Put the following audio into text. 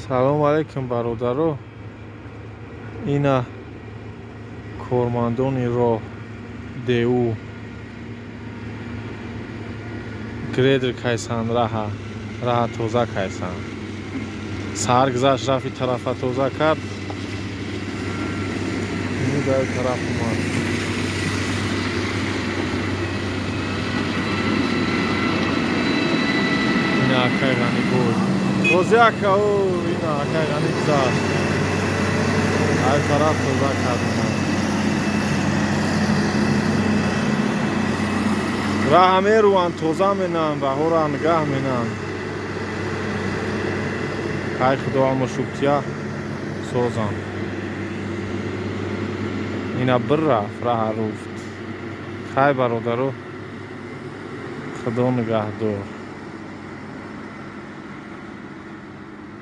Салому алайкум, бародаро. Ина кормандони роҳ ДУ грейдер кайсан, раҳа тоза кайсан. Саҳар гузашт, рафи тарафа тоза кард, ину дар тараф омад. Ина акай Ғанӣ буд. Рози ака, о, ина акай Ғанӣ гузашт. Ай тараф тоза кард. Раҳа мерӯанд, тоза менанд, раҳҳоро нигаҳ менанд. Ҳай, Худоамо шуктия созанд. Ина бирафт, раҳа руфт. Хай, бародаро, Худо нигаҳдор.